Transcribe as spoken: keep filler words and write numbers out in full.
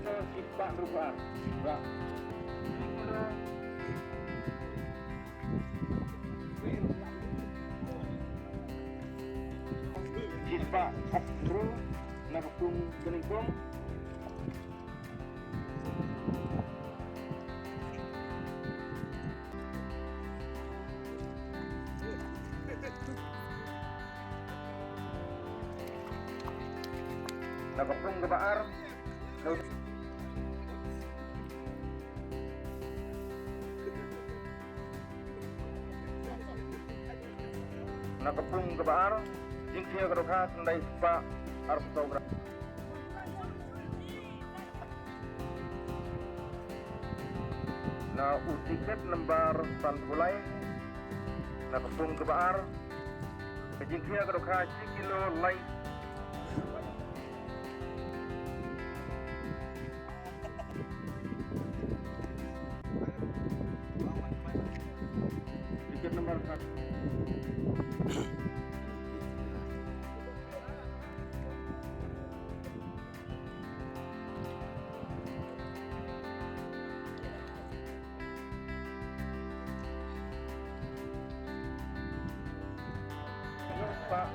Shispah hynriew phew ar. Ba. Shispah hynriew na ka pung ka nyngkong. Na ka pung kaba ar. Na ka pung kaba ar, jingkhia ka dohkha khyndai spah arphew saw gram. Na u tiket number sanphew lai, na ka pung kaba ar, ka jingkhia ka dohkha shi kilo lai. Tiket number satu. Pak.